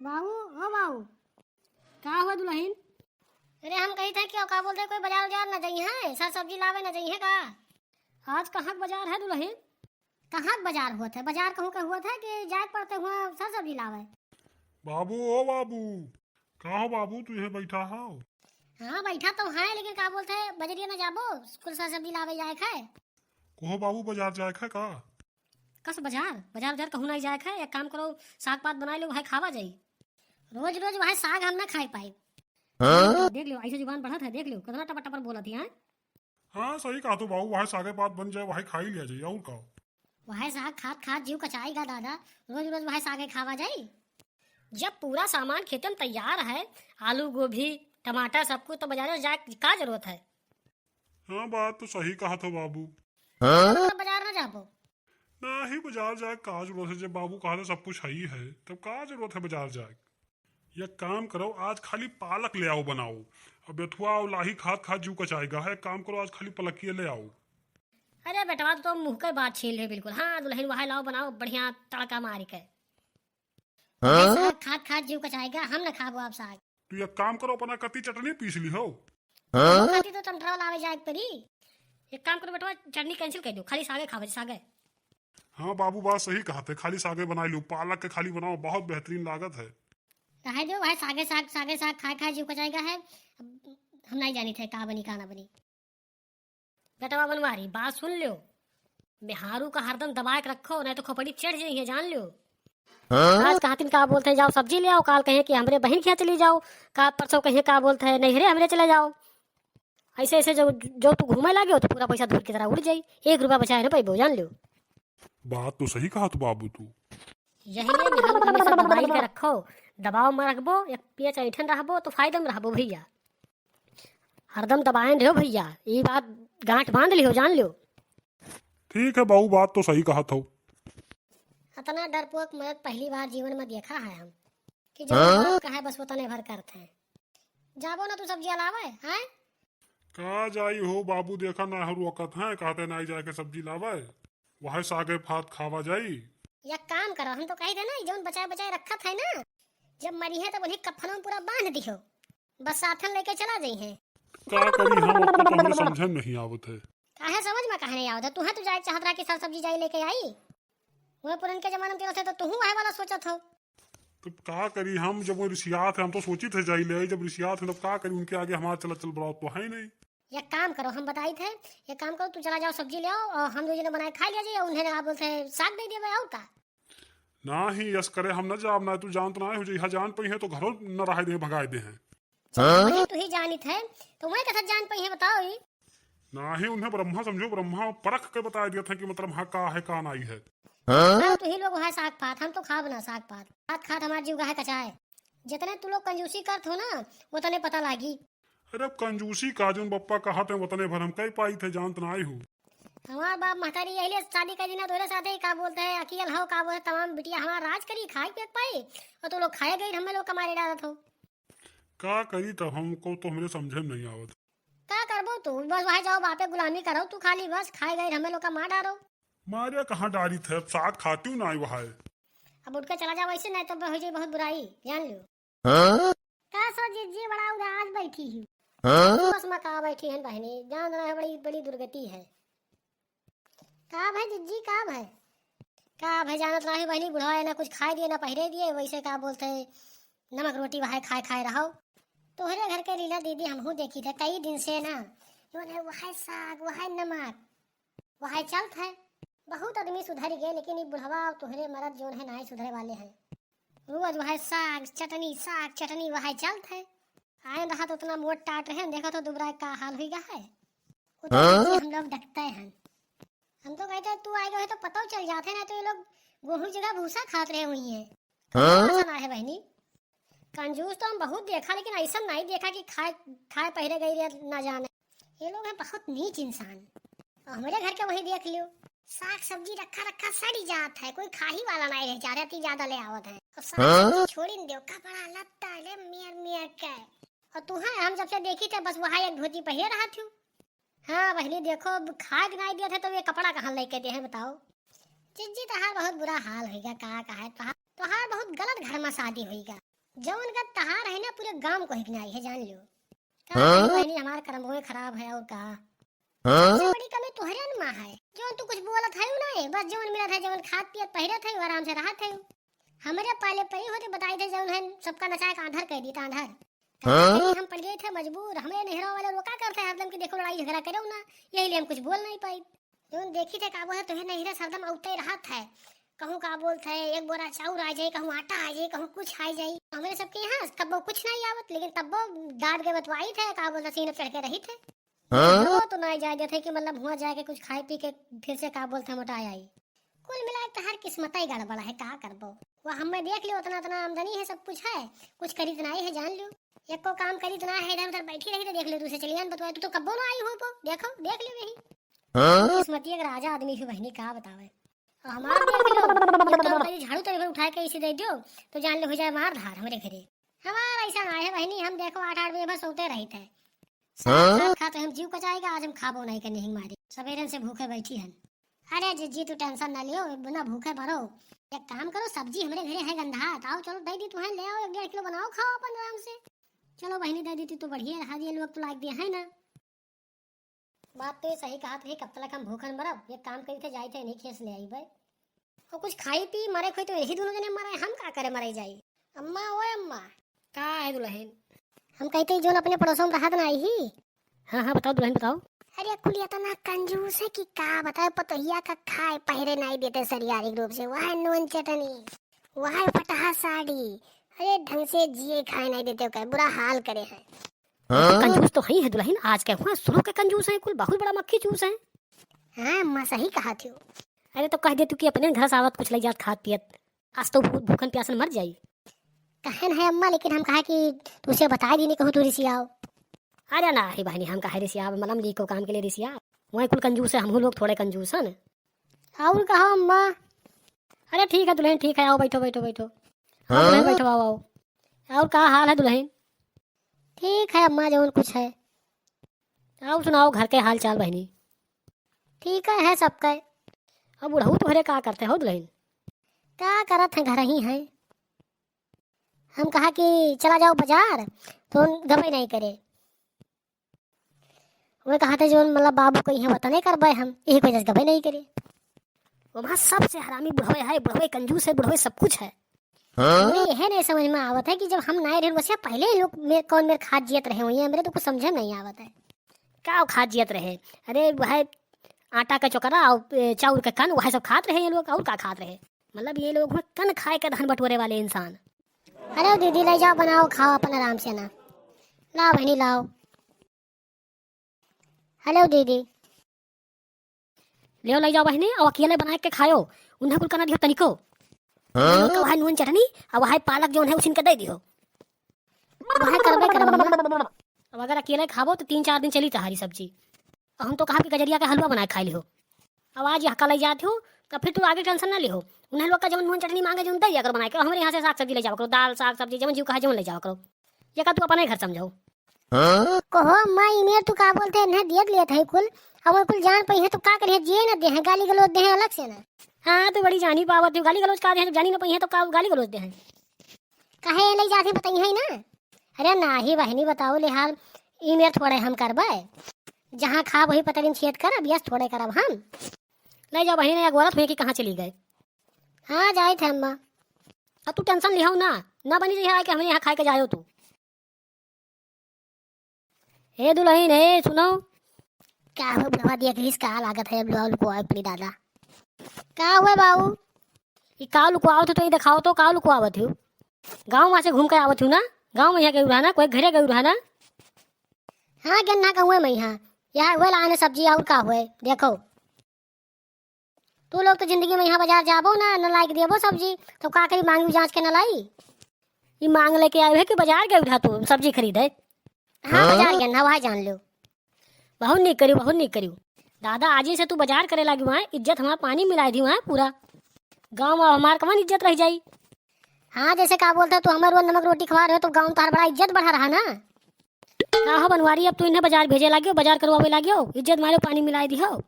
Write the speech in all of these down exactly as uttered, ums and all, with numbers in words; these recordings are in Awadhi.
बाबू, ओ बाबू। का हुआ दुलहिन? अरे हम कही थे कि का बोलते कोई बजार उजार न जइहैं, सर सब्जी लावे न जइहैं का? आज कहाँ के बजार है दुलहिन? कहाँ के बजार हुआ थे? बजार कहूँ का हुआ थे कि जाए पड़ते हुआ सर सब्जी लावे? बाबू, ओ बाबू, का हो बाबू, तू इहे बैठा हो? हाँ, बैठा तो है, लेकिन का बोलते हैं, बजरिया न जाबो, कुल सर सब्जी लावे जाए खे। कहो बाबू, बजार जाए खे का? कस बजार? बजार उजार कहूँ नहीं जाए खे। एक काम करो, साग पात बनाई लो, वही खावा जाई। रोज रोज वही साग हम ना खाए पाए। हाँ? देख लो, ऐसे जुबान बढ़त है, देख लो, कितना टपर टपर बोलत है, हाँ? हाँ, सही कहा तो बाबू, वही सागे पात बन जाए, वही खाई लिया जाए, और का? वही साग खात खात जीव कचाई गा दादा, रोज रोज वही सागे खावा जाई। जब पूरा सामान खेते में तैयार है, आलू, गोभी, टमाटर, सब कुछ, तो बजारे जाए का जरूरत है? हाँ, बात तो सही कहा तो बाबू। हाँ? तो बजार ना जाबो? नाही, बजार जाए का जरूरत है, जब बाबू कहा था सब कुछ है ही है, तब का जरूरत है बजार जाए? एक काम करो, आज खाली पालक ले आओ बनाओ। अब बेथुआ और लाही खात खात जीव कचाएगा है, एक काम करो, आज खाली पलकिए ले आओ। अरे बेटवा, तू तो मुँह के बात छीन ले बिल्कुल। हाँ दुलहिन, वही लाओ बनाओ बढ़िया तड़का मारी के। हाँ? साग खात खात जीव कचाएगा, हम न खाबो आप साग। तू एक काम करो, अपना कत्ती चटनी पीस ली हो। हाँ? कत्ती तो टमाटर लावे जाए के पड़ी। एक काम करो बेटवा, चटनी cancel कर दो, खाली सागे खावे, सागे। हाँ बाबू, बात सही कहा थे, खाली सागे बनाई लो, पालक के खाली बनाओ, बहुत बेहतरीन लागत है। रहे दो भाई, सागे साग, सागे साग खाए खाए जीव कचाएगा है। अब हम नहीं जानी थे का बनी का ना बनी। बेटवा बनवारी, बात सुन लो, मेहारू का हरदम दबाए के रखो, नहीं तो खोपड़ी चढ़ जाइए, जान लो। हाँ? आज कहतिन का बोलते हैं, जाओ सब्जी ले आओ, काल कहे कि हमरे बहिन के यहाँ चली जाओ, का परसों कहे का बोलते हैं, नैहरे हमरे चले जाओ। ऐसे ऐसे जो, जो तू घूमे लागे हो तो पूरा पैसा धूल की तरह उड़ जाई, एक रुपया बचाए न पैबो, जान लो। बात तो सही कहा तू बाबू तू। यही लिए मेहरारू का हमेशा दबाई के रखो, दबाव में रखबो, एक पेच ऐठन रहबो तो फायदे में रहबो भैया। हरदम दबाए रहो भैया, ये बात गांठ बांध लियो, जान लियो। ठीक है बाबू, बात तो सही कहा थो। इतना डरपोक मरद पहली बार जीवन में देखा है हम, कि जो हाँ? बाप कहे बस उतने भर करते हैं। जाबो ना तू सब्जिया लावे, हैं? का जाई हो बाबू, देखा ना हर वक्त हैं, कहते ना जाए के सब्जी लावे, वह सागे भात खावा जाई। एक काम करो, हम तो कही थे ना, जौन बचाए बचाए रखत है ना, जब मरी है तब उन्हें कफनों में पूरा बांध दियो, बस साथन लेके चला जाई हैं। का करी हम, अपन तो हमरे समझे में नहीं आवत है। काहे समझ में काहे नहीं आवत है? तू है तू जाए चाहत रहा कि सर सब्जी जाई लेके आई, वह पुरनके जमाने में चलत है तो तू वह वाला सोचत हो। तो का करी हम, जब वो रिसियात है, हम तो सोचित है जाई ले आई, जब रिसियात है तब का करी, उनके आगे हमार चलत चल बरात तो है ही नहीं। एक काम करो, हम बताई थे, एक काम करो, तू चला जाओ सब्जी ले आओ और हम दो जने बनाए खा लिया जाए, उन्हें का बोलते हैं साग दे देवे और का। ना ही यस करे, हम न जाब ना, तू जानत ना हो, जइहा जान पई है तो घरों न रहे दे, भगाए दे हैं। हाँ? वही तू ही जानित है, तो वही कथा जान पई है, बताओ ई। नाही, उन्हें ब्रह्मा समझो, ब्रह्मा परख के बताए दिया था कि मतलब हाँ का है, का नाई है। हाँ? हाँ, तू ही लोग वह साग पात, हम तो खाब ना साग पात। खात खात हमार जीव गाहे कचाए। जितने तू लोग कंजूसी करत हो ना, उतने पता लागी। अरे अब कंजूसी का, जौन बप्पा कहत हैं, उतने भर हम कह पाई थे, जानत नाई हो। हमार बाप महतारी यही लिए शादी कर दी ना, तोरे साथे ही का बोलते हैं, अकियल हो का बोलते हैं, तमाम बिटिया हमार राज करी, खाए पिए के पाई, और तू लोग खाए गई, हमें लोग का मारे डालत हो। का करी तब, हमको तो हमरे समझे में नहीं आवत। का करबो तू? बस वहाँ जाओ, बापे गुलामी करो तू खाली, बस खाए गए हमें लोग का मार डारो। मारे कहाँ डारी थे, अब साग खाती हूँ ना वहाँ। अब उठ के चला जाओ ऐसे, नहीं तो हो जाए बहुत बुराई, जान लो। हाँ? का सो जिज्जी बड़ा उदास बैठी ही। हाँ? बस मैं का बैठी है बहनी, जान रहा है बड़ी, बड़ी दुर्गति है। का भाई जिज्जी, का भाई? का भाई जानत रहे बहनी, बुढ़वा है ना कुछ खाए दिए ना पहिरे दिए, वैसे का बोलते हैं, नमक रोटी वहाय खाए खाए रहो। तोहरे घर के लीला दीदी हमहू देखी थे कई दिन से ना, जो है वहाय साग, वहाय नमक, वहाय चलत है। बहुत आदमी सुधर गए, लेकिन ये बुढ़वा और तोहरे मरद जोन है नाई सुधरे वाले हैं। रोज वहाय साग चटनी, साग चटनी वहाय चलत है। आए रहा तो उतना मोट टाट रहे, देखो तो दुबरा का हाल हुई गा है। उतना हाँ? हम लोग डकते हैं। हम तो कहते हैं, तू आए गए तो पता चल जाते ना, तो ये लोग गोहूं जगह भूसा खात रहे हुई हैं। हाँ? ऐसा ना है बहनी, कंजूस तो हम बहुत देखा, लेकिन ऐसा नहीं देखा कि खाए, खाए पहिरे गई रे ना जाने। ये लोग हैं बहुत नीच इंसान। और हमारे घर के वही देख लियो, साग सब्जी रखा रखा सड़ी जात है, कोई खाही वाला नहीं रह जा रहा, इतनी ज्यादा ले आवत है। और साग हाँ? सब्जी छोड़ी न दो, कपड़ा लत्ता ले मियर मियर के। और तू है, हम जब से देखी थे बस वहाँ एक धोती पहिरे रहा थी। हाँ बहनी, देखो, अब खाए के नाई दिया थे तो ये कपड़ा कहाँ लेके दे हैं, बताओ। जिज्जी, तहार बहुत बुरा हाल होइगा, का कहे, तहार तोहार बहुत गलत घर मा शादी होइगा। जौन का तहार है ना, पूरे गांव को हिकनाई है, जान लियो। का हाँ? करी बहिनी, हमार करमवे खराब है और का। हाँ? सबसे बड़ी कमी तोहरे न मा है। जौन तू कुछ बोलत है ना, बस जौन मिलत है, जौन खात पियत पहिरत है, आराम से रहत है। हमरे पाले परी होते बताई थे, जौन है सबका नचाए का आंधर कह दी, आंधर। हाँ? कहीं हम पड़ गए थे मजबूर, हमरे नैहरा वाले रोका करते हैं हरदम कि देखो लड़ाई झगड़ा करो ना, यही लिए हम कुछ बोल नहीं पाई। जौन देखी थे का बोलते, तोहे नैहरा से हरदम औते रहत है, कहूँ का बोलते है, एक बोरा चाउर आ जाए, कहूँ आटा आ जाए, कहूँ कुछ आ जाए। हमरे सबके यहाँ कब्बो कुछ नहीं आवत, लेकिन तब्बो डांट के बतवाई थे, का बोलते, सीने चढ़ के रही थे। हाँ? वो तो नहीं जाए देते कि मतलब हुआ जाके कुछ खाए पी के फिर से का बोलते मोटा आई। कुल मिला के तहार किस्मत ही गड़बड़ है, का करबो। वो हमें देख लियो, उतना उतना आमदनी है, सब कुछ है, कुछ करीत नहीं है, जान लियो। एको काम करीत ना है, इधर उधर बैठी रही तो देख लियो, तू से चलियान बतवाए, तू तो कब्बो ना आई हो, देखो, देख लियो यही। हाँ? किस्मतिया के राजा आदमी ही बहिनी, का बतावे। और हमार देख लियो, एक तो कभी झाड़ू तो एक बार उठा के इसे दे दियो, तो जान ले हो जाए मार धार हमरे घरे। हमार ऐसा ना है बहिनी, हम देखो आठ आठ बजे भर सोते रही थे। साग हाँ? साग खा तो हम जीव कचाएगा, आज हम खाबो नहीं के नहीं मारी, सवेरे से भूखे बैठी हन। अरे जिज्जी, तू tension ना लियो, बिना भूखे मरो। एक काम करो, सब्जी हमरे घरे है गंधा, तो आओ चलो दे दी तुहें, ले आओ एक डेढ़ किलो, बनाओ खाओ अपन आराम से। चलो बहिनी दे दी, तू तो बढ़िया रहा दिए लोग तो लाग दिए है ना। बात तो ये सही कहा थे, कब तक हम भूखन मरब? एक काम करी थे, जाई थे नहीं खेस ले आई बे। और कुछ खाई पी मरे खोई तो यही दोनों जने मरे, हम का करे मरे जाई। अम्मा, ओए अम्मा। का है दुल्हन? हम कहते ही जोन अपने पड़ोसों में रहत ना आई ही। हाँ, हाँ, बताओ दुल्हन, बताओ। अरे कुल इतना कंजूस है कि का बताए, पतोहिया का खाए पहिरे नहीं देते सरियारिक रूप से, वह नून चटनी, वह फटहा साड़ी, अरे ढंग से जिए खाए नहीं देते, ओकर बुरा हाल करे हैं। हाँ? कंजूस तो है ही है दुल्हन, आज के हुआ शुरू के कंजूस हैं कुल, बहुत बड़ा मक्खी चूस हैं। हाँ अम्मा, सही कहा थियो। अरे तो कह दे तू कि अपने घर से आवत कुछ ले जात खात पियत, आज तो भू-, भूखन प्यासन मर जाई। कहे नहीं अम्मा, लेकिन हम कहा कि तुझसे बता दी नहीं कहूँ तू रिसियाओ। अरे ना ही बहिनी, हम कहे रिसियाओ, मलम ली को काम के लिए रिसियाओ। वही कुल कंजूस है, हम लोग थोड़े कंजूस हैं। और कहो अम्मा। अरे ठीक है दुल्हन, ठीक है, आओ बैठो, बैठो, बैठो। आओ दुल्हन, हाँ? बैठो, आओ, आओ। और का हाल है दुल्हन? ठीक है अम्मा, जौन कुछ है। और सुनाओ घर के हाल चाल बहिनी? ठीक है, है सबके। अब बुढ़ऊ तोहरे का करते हो दुल्हन? का करत हैं, घर ही हैं। हम कहा कि चला जाओ बाजार, तो गबे नहीं करे। वे कहा थे जौन मतलब बाबू कही है वतने करबे हम, यही वजह से गबे नहीं करे। वहाँ सबसे हरामी बुढ़वे है, बुढ़वे कंजूस है, बुढ़वे सब कुछ है। हाँ? मुझे यह नहीं समझ में आवत है कि जब हम नाए रहे वैसे पहले ही लोग मेर, कौन मेर खात जियत रहे हुई है, मेरे तो कुछ समझे में नहीं आवत है। का खात जियत रहे? अरे वह आटा का चोकरा और, ए, चाउर का कन, वह सब खात रहे ये लोग, और का खात रहे? मतलब ये लोग हुआ कन खाए के धन बटोरे वाले इंसान। अरे दीदी ले जाओ, बनाओ, खाओ अपन आराम से ना। लाओ बहिनी लाओ। हेलो दीदी। लेओ, लई जाओ बहिनी, अउ अकेले बनाए के खायो, उन्हें कुल करना दियो तनिको। हाँ? उनका वह नून चटनी, अउ वह पालक जौन है, उसिन के दे दियो। वह करबे करब अम्मा। अब अगर अकेले खाबो, तो तीन चार दिन चली तहारी सब्जी। अउ हम तो कहा कि गजरिया का हलवा बनाए खाए लिहो। अब आज यहाँ का लई जात हो, तब फिर तू आगे tension ना लिहो। उन्हें लोग का जौन नून चटनी मांगे, जौन दे दिया करो बनाए के, हमरे यहाँ से साग सब्जी ले जावा करो, दाल, साग सब्जी, जौन जीव कहा, जौन ले जावा करो। ये का तू अपने घर समझो। हाँ? कहो अम्मा, ई मेर तू का बोलते हैं, दियत लेत है कुल, अब वो कुल जान पई है तो का करिए, जिए ना दे हैं, गाली गलौज दे हैं अलग से ना। हाँ, तू बड़ी जानी पावत हो, गाली गलौज का दे हैं, जब जानी ना पई है तो का गाली गलौज दे हैं? काहे ले जाते बताई है ना? अरे नाही बहिनी, बताओ ले हाल, ई मेर थोड़े हम करबे, जहाँ खाब वही पतरिन छेद करब, यस थोड़े करब हम। ले जाओ बहिनी, अगोरत हुई कि कहाँ चली गए। हाँ, जाए थे अम्मा। अब तू tension लिहाओ ना, ना बनी रही है कि हमरे यहाँ खाए के जायो तू। ए दुलहिन, ए सुनो। का हुए बुढ़वा, देख लिस का लागत है, बुढ़वा लुकवाए पड़ी दादा। का हुए बाऊ? ई का लुकवावत हो, तो ई देखाओ तो का लुकवावत हो? गाँव मा से घूम के आवत हो ना? गाँव मा यहाँ गयू रहा ना, कोई घरे गयू रहा ना? हाँ, गेन्ना का हुए मा यहाँ। यहाँ हुए लाने सब्जी और का हुए, देखो। तू लोग तो जिंदगी मा यहाँ बाजार जाबो ना, न लाइके देबो सब्जी, तो का करी, मांगी जांच के न लाई? ई मांग लेके आयो है कि बाजार गयो रहा तू सब्जी खरीदे? हाँ, हाँ? बाजार गयो ना, वहाँ जान लो। बहुत नीक करियो, बहुत नीक करियो। दादा, आजे से तू बाजार करे लागी वहाँ, इज्जत हमार पानी मिलाए दी वहाँ पूरा। गाँव मा हमार कवन इज्जत रह जाई? हाँ, जैसे का बोलता है, तू हमार वो नमक रोटी खवा रहे हो, तो गाँव मा तोहार बड़ा इज्जत बढ़ा रहा ना। का हो बनवारी, अब तू इन्हें बाजार भेजे लागियो, बाजार करवावे लागियो, इज्जत मारे पानी मिलाए दिहो।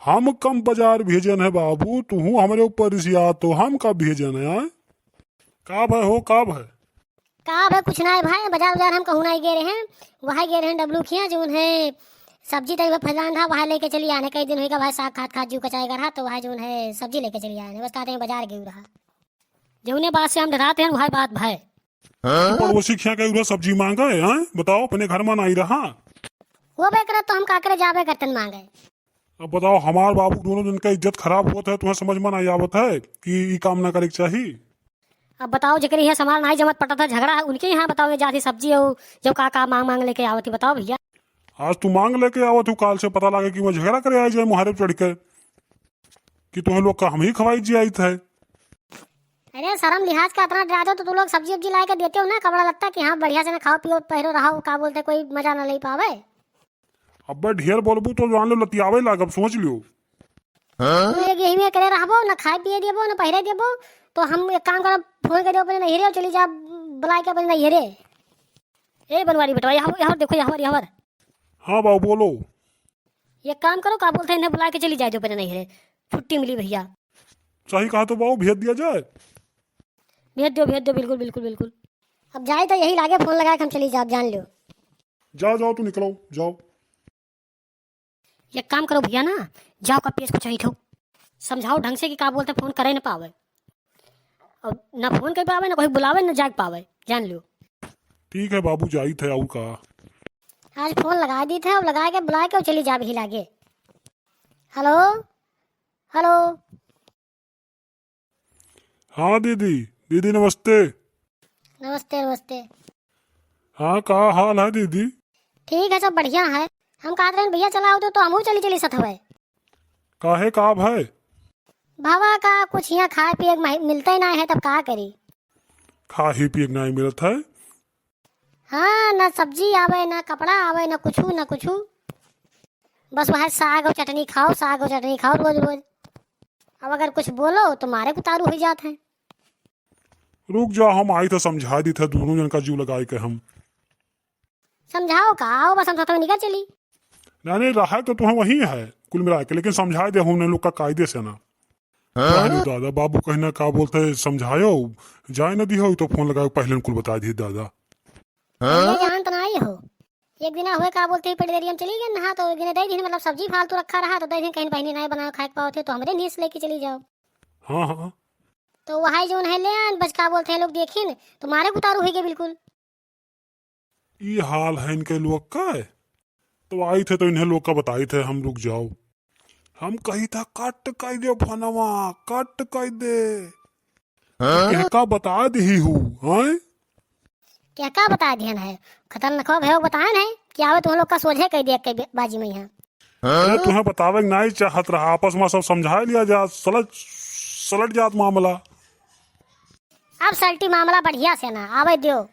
हम कम बाजार भेजन है बाबू, तू हमरे ऊपर रिसियात हो, हम का भेजन है, आय? का भय हो, का भय? का भय, कुछ नाहीं भाई, बजार उजार हम कहूँ नाहीं गए रहे हैं, वहाँ गए रहे हैं डब्लू खिया, जौन है सब्जी तनी फैलान रहा, वहाँ लेके चली आने। कई दिन होइगा भाई, साग खात खात जीव कचाए का रहा, तो वहाँ जौन है सब्जी लेके चली आने, बस कहते हैं बजार गए रहा। जौने बात से हम डराते हैं, वही बात भय। हाँ? पड़ोसी खिया गए रहा सब्जी मांगे, हैं? बताओ, अपने घर में नाहीं रहा। वो बे करत तो हम का करे जाबे करतन मांगे। अब बताओ, हमार बाबू दोनों जन का इज्जत खराब होत है, तुम्हें समझ में नाहीं आवत है कि ई काम ना करे के चाही? अब बताओ, जेकरे यहाँ सामान नाहीं जमत पटत है, झगड़ा है, उनके यहाँ बताओ, ये जाती सब्जी हो, जब का का मांग मांग लेके आवत ही, बताओ भैया। आज तू मांग लेके आवत हो, काल से पता लागे कि मैं झगड़ा करे आ जाए मुहारे पे चढ़ के कि तुम्हें लोग का हम ही खवाई जी आई थे। अरे, शर्म लिहाज का इतना डरा दो तो तू लोग सब्जी उब्जी लाए के देते हो ना, कपड़ा लत्ता, कि हाँ, बढ़िया से ना खाओ पियो, पहरो रहो, का बोलते, कोई मजा ना ले पावे। अब्बे ढेर बोलबू तो जान लो लतियावे लागब, सोच लियो। हाँ? तू एक यही में करे रहबो, ना खाए पिए देबो, ना पहिरे देबो, तो हम एक काम करब, फोन कर दो अपने नैहरे और चली जा, बुलाए के अपने नैहरे। ए बनवारी बेटवा, यहाँ, यहाँ देखो, यहाँ, यहाँ। हाँ बाबू, बोलो। एक काम करो, का बोलते हैं, इन्हें बुला के चली जाए दो अपने नैहरे, छुट्टी मिली भैया। सही कहा तो बाबू, भेज दिया जाए। भेज दो, भेज दो, बिल्कुल, बिल्कुल, बिल्कुल। अब जाए तो यही लागे फोन लगा के हम चली जाब, जान लो। जाओ, जाओ, तू निकलो, जाओ। एक काम करो भैया ना, जाओ का पेच को चहित हो, समझाओ ढंग से कि का बोलते फोन करे न पावे, और ना फोन कर पावे, ना कोई बुलावे, ना जाग पावे, जान लो। ठीक है बाबू, जाई थे, और का? आज फोन लगा दी थे, अब लगा के बुला के चली जाब ही लागे। हेलो, हेलो। हाँ दीदी, दीदी नमस्ते। नमस्ते, नमस्ते। हाँ, का हाल है दीदी? ठीक है, सब बढ़िया है। हम कहत रहन भैया चला आवते तो हमहू चली चली सथवे। काहे, का भय? भवा का कुछ यहाँ खाए पिए के मही-, मिलते ही ना है, तब का करी? खाही पिए के नाहीं मिलत है? हाँ, ना सब्जी आवे, ना कपड़ा आवे, ना कुछू, ना कुछू। बस वह साग और चटनी खाओ, साग और चटनी खाओ रोज रोज। अब अगर कुछ बोलो तो मारे उतारू हो जात है। रुक जा, हम आई थे समझा दी थे दोनों जन का जीव लगाए के हम। समझाओ का, आओ बस हम साथ में निकल चली। नहीं, नहीं, रहा तो तुम्हें वही है कुल मिला के, लेकिन समझा दे हमने लोग का कायदे से ना। हाँ? अरे दादा, बाबू कहना का बोलते हैं, समझायो, जाए न दिहो तो फोन लगा के पहले कुल बता दिए दादा। हाँ? ये जानत नाहीं हो, एक दिन हुए का बोलते हैं, पड़ी देरी हम चली गए नहा, तो एक दिन दे दिन, मतलब सब्जी फालतू रखा रहा, तो दे दिन कहीं बहनी नाहीं बना खाए के पाओ थे, तो हमरे नीस लेके चली जाओ। हाँ, हाँ। तो वही जौन है ले आन, बस का बोलते हैं लोग देखिन, तो मारे उतारू हो गए बिल्कुल। ई हाल है इनके लोग का। तो आई थे तो इन्हें लोग का बताई थे हम, रुक जाओ। हम कही था कट कर दे फोनवा, कट कर दे। हाँ? केहका बता दही हूँ, हैं? केहका बता दिहन है? खतरनाक भयोग बताए नहीं कि आवे तुम लोग का सोझे कह दिया के बाजी में यहाँ। अरे तुम्हें बतावे के नहीं चाहत रहा, आपस में सब समझा लिया जात, सलट, सलट जात मामला। अब सलटी मामला बढ़िया से ना आवे दियो।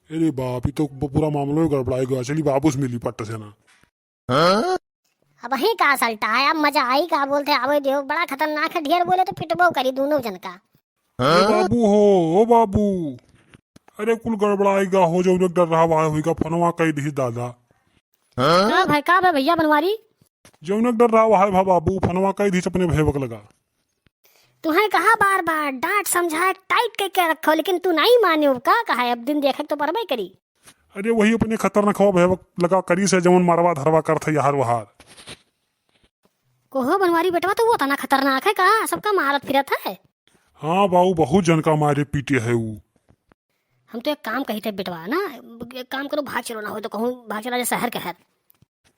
अरे बाप, ये तो ब-, पूरा मामलो ही गड़बड़ाई गया। चली बाबू से मिली पट्ट से ना। हाँ? अब वही का सलटा है, अब मजा आई का बोलते आवे दियो, बड़ा खतरनाक है, ढेर बोले तो पिटबो करी दोनों जन का। ओ हाँ? बाबू हो, ओ बाबू, अरे कुल गड़बड़ाई गा हो, जौन एक डर रहा वहा हुई का फोनवा कह दी दादा। हाँ? का भाई, का भाई भैया बनवारी? जौन एक डर रहा वहा भा बाबू, फोनवा कह दी अपने भैया के लगा। तुहें कहा बार बार डांट समझाए टाइट कह के रखो, लेकिन तू नहीं माने हो का, कहा अब दिन देखे तो परबे करी। अरे वही अपने खतरनाक हवा भैया के लगा करी से, जौन मारवा धरवा करत है यार वहार। कोहो बनवारी बेटवा, तो वो तना खतरनाक है का? सबका मारत फिरत है। हाँ बाबू, बहुत जन का मारे पीटे है ऊ। हम तो एक काम कही थे बेटवा ना, एक काम करो, भाग चलो ना हो तो कहूँ, भाग चला जाए शहर के हर।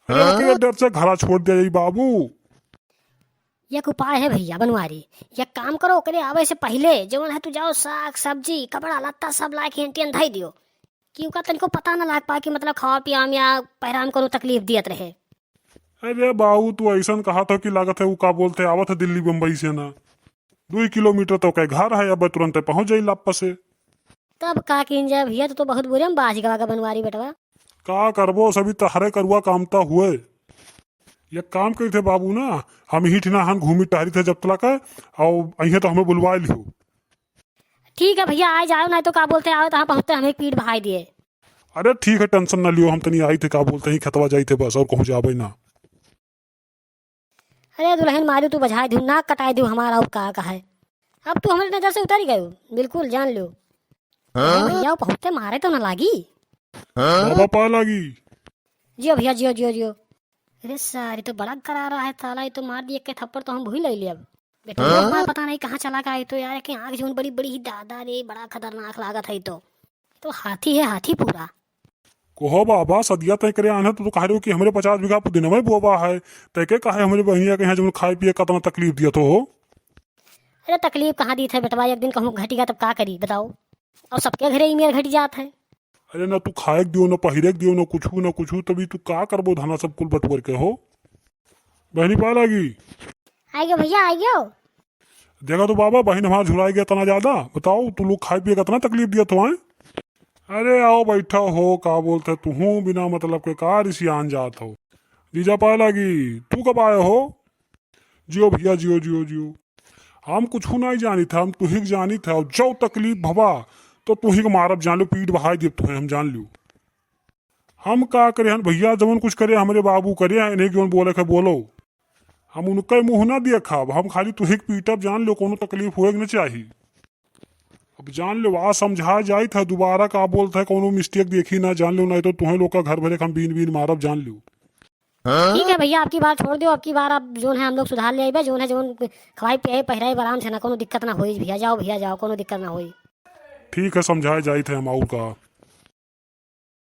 अरे हाँ? ओकरे डर से घरा छोड़ दिया जाई बाबू। एक उपाय है भैया बनवारी, एक काम करो, ओकरे आवे से पहले जवन है तू जाओ साग सब्जी कपड़ा लत्ता सब ला के एंटियन धई दियो, कि ओका तनिको पता ना लाग पाए कि मतलब खावा पिया में या पहराम कोनो तकलीफ दियत रहे। अरे बाऊ, तू ऐसन कहा था कि लागत है उ का बोलते आवत है दिल्ली बम्बई से ना, दुई किलोमीटर तो के घर है, अब तुरंत पहुंच जाई लाप से। तब का कीन जाए भैया, तू तो बहुत बुरे में बाज गवा का बनवारी बेटवा। का करबो, सभी तहरे करुआ काम ता हुए। एक काम करी थे बाबू ना, हम ही ठिना हन घूमी टहरी थे जब तला का, और अइहे तो हमें बुलवा लिहो। ठीक है भैया, आ जाओ, नहीं तो का बोलते आओ तो हम पहुँचते हमें पीठ बहाई दिए। अरे ठीक है, टेंशन ना लियो, हम तनी आई थे का बोलते ही खेतवा जाई थे बस, और कहूँ जाबे ना। अरे दुल्हन मारी तू बजाए दियो, नाक कटाए दियो हमारा, और का कहे। अब तू हमरे नजर से उतरि गयो, बिल्कुल जान ल्यो। अरे भैया, बहुते मारे तो न लागी। बाबा पाँय लागी। जियो भैया, जियो, जियो, जियो। अरे सार, ई तो बड़ा करारा है साला, ई तो मार दिए एक थप्पड़ तो हम भूल ले अब। बेटा, हाँ? पता नहीं कहाँ चला गया, ई तो यार, कि आँख जौन बड़ी बड़ी ही दादा रे, बड़ा खतरनाक लागत है ई तो। तो हाथी है, हाथी पूरा। कहो बाबा, सदिया तय करे आन है, तो, तो कह रहे हो कि हमरे पचास बीघा पुदीना में बोबा है, तय के कहे हमरे बहिनिया के यहाँ जौन खाए पिए कतना तकलीफ दिया तो हो? अरे तकलीफ कहाँ दीत है बेटवा, एक दिन कहूँ घटिगा तब का करी बताओ? और सबके घरे ई मेर घटि जात है। अरे ना तू खाए के दियो, ना पहिरे के दियो, ना कुछू, ना कुछू, तभी तू का करबो धना सब कुल बटुअर के हो? बहनी पाँय लागी। आइयो भैया, आइयो। देखा तो बाबा, बहन हमार झुराई गया इतना ज्यादा। बताओ, तू लोग खाए पिए का इतना तकलीफ दिया तो आए? अरे आओ बैठा हो, का बोलत है तुहूँ बिना मतलब के का रिसियान जात हो? जीजा पाँय लागी, तू कब आए हो? जियो भैया, जियो, जियो, जियो। हम कुछू नहीं जानित है, हम तुहिक जानित है। और जो तकलीफ भवा, तो तुहिक मारब जान ल्यो, पीठ बहाई देब तुहे, हम जान ल्यो। हम का करे हन भैया, जवन कुछ करे हमरे बाबू करे हैं, इन्हें जवन बोले के बोलो। हम उनके मुँह ना देखब, हम खाली तुहिक पीटब जान ल्यो, कोनो तकलीफ होए के न चाही। अब जान ल्यो, आज समझाए जाइत है, दोबारा का बोलत है, कोनो mistake देखी ना जान ल्यो, नहीं तो तुहें लोग का घर भरे के हम बीन बीन मारब जान ल्यो। ठीक है भैया, अब की बार छोड़ दियो, अब की बार आप जौन है हम लोग सुधार ले आइबे, जौन है जौन खवाई पियाई पहिराई आराम से ना, कोनो दिक्कत ना होई भैया, जाओ भैया जाओ, कोनो दिक्कत ना होई। ठीक है, समझाए जाइत है हम, और का।